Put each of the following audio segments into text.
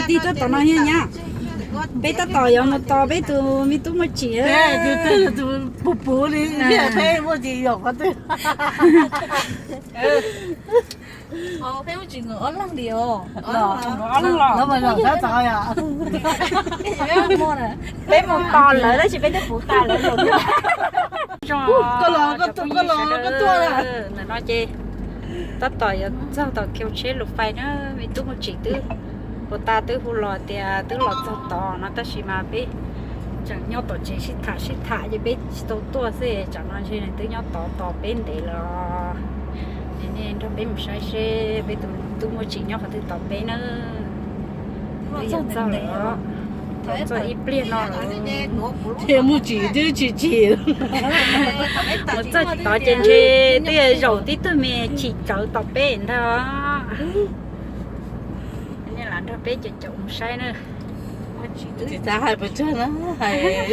Tig tab tom no nyab. Peb tab tom yuav mus tos peb tus me tub Muaj Tsim. Puv puv li, peb Muaj Tsim zaum qhov twg? Peb Muaj Tsim ob leeg li os. Peb mus tos lawv tab sis peb twb puv tas lawv zaum. Ntawm no ces tab tom yuav txog tom kiu tsheb lus fais na, me tub Muaj Tsim twb puv tas twb hu los tias twb los txog tod no tab sis mas peb tseem nyob tom tsev sib tham sib tham ces peb tsis tau tuaj xwb, tsam no ntshe nws twb nyob tod tos peb ntev lawm. Nej nrog peb mus saib seb peb tus tub Muaj Tsim nyob qhov twg tos peb na. Twb yuav txog lawm, txog ib pliag no lawm. Thiab Muaj Tsim twb chim chim. Mus txog tod ces ntshe twb zaum tib tug me chim tsawv tos peb ntag. Nej lam nrog peb caum caum mus saib na. Tsis xav hais pes tsawg na, hais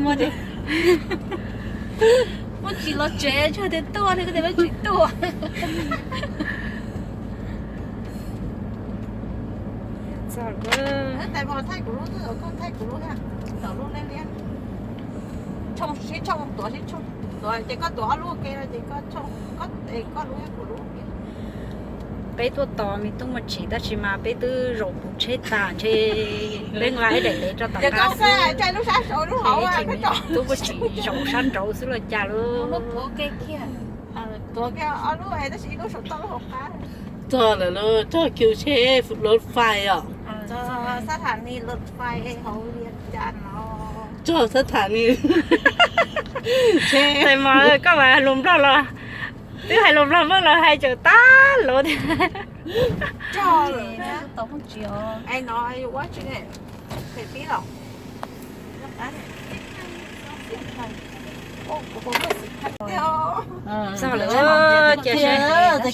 Muaj Tsim los tsev tsawg tias tuaj li, koj tias Muaj Tsim tuaj. Peb tuaj tos me tub Muaj Tsim tab sis mas peb twb zaum puv tsheb tas ntshe peb nqa ib daim ntev rau tom qab xwb. Tub Muaj Tsim zaum sab nraud xwb los cas lub. Txog lawm, txog kiu tsheb lus fais os. Txog sab tham ni. Tes mas koj mas hais lus Nplog los, twb hais lus Nplog Nplog los hais tseem tab lus tiag. Txog lawm, cia saib,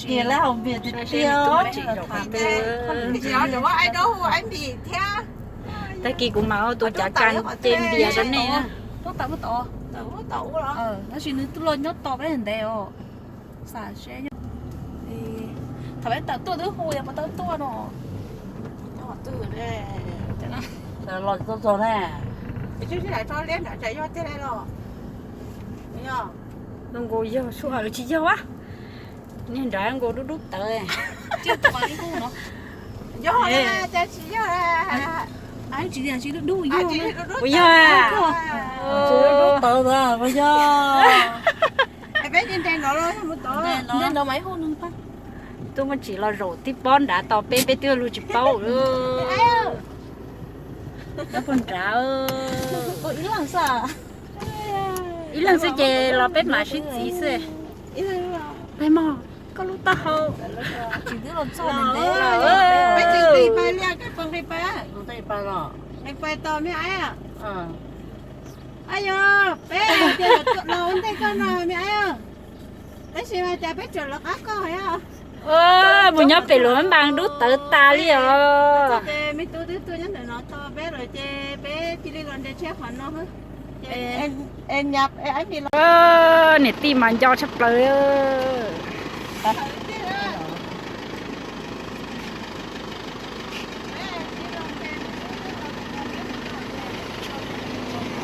saib me tub Muaj Tsim zaum qhov twg. Tag kis kuv mam ua tus cav kas ce npias rau nej na. Tab sis nws twb los nyob tos peb ntev os. Thaum peb tawm tuaj twb hu yog puas tau tuaj no. Los txog txog ne. Zoo nkaus yog sub hawm tsis yog a. Niag nrad nkaus dub dub tawv. Puas yog? Dub dub tawv ntag puas yog? Tub Muaj Tsim los zaum tib pob nrad tos peb, peb twb luag tsis paub lawm. Nrad, ib leeg xwb ces los peb mam sib txiv xwb. Peb mog, koj lub taub hau. Ayo, peb tias los ua ntej koj no me ayo. Tab sis mas cas peb tseem lawv qab koj. Mus nyob pem luag npas dub tawv tas li os. Me tub twb tuaj nyob ntawm no tos peb lawm ces peb cia li los nres tsheb qhov no. Niam tij mas nco tshaj plaws.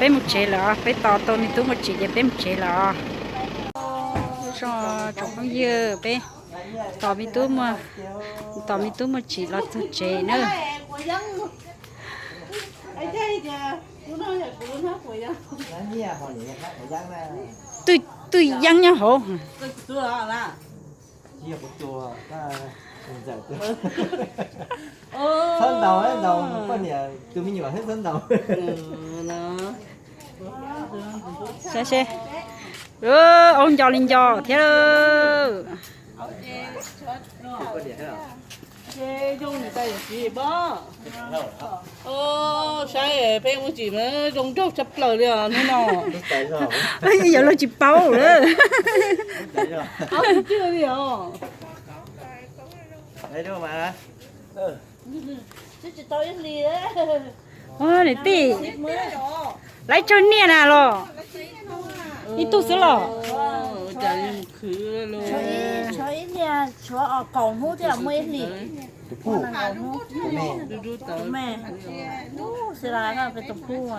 Peb mus tsev lawm, peb tos tau me tub Muaj Tsim ces peb mus tsev lawm. Tsoom phooj ywg, peb tos me tub Muaj, tos me tub Muaj Tsim los txog tsev na. Twj yeeb nyob hauv. Txhob ntaus, ntaus poj niam tus me nyuam thiab txhob ntaus. Saib seb, aub nco li nco thiab. Saib peb Muaj Tsim zoo nraug tshaj plaws li os hnub no. Yog luag tsis paub lawm. Niam tij, lawv tsawg niaj na los? Ib tug xwb los? Tshuav ib niag, tshuav kaum hnub thiab muaj ib hlis. Tus phub, tus me, tus me, tus me, tus phub.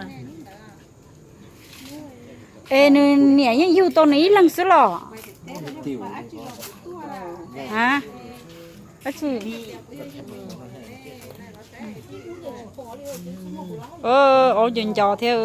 Es nws niam yeej yug tau nws ib leeg xwb los? A, dab tsi? Aub nco nco thiab.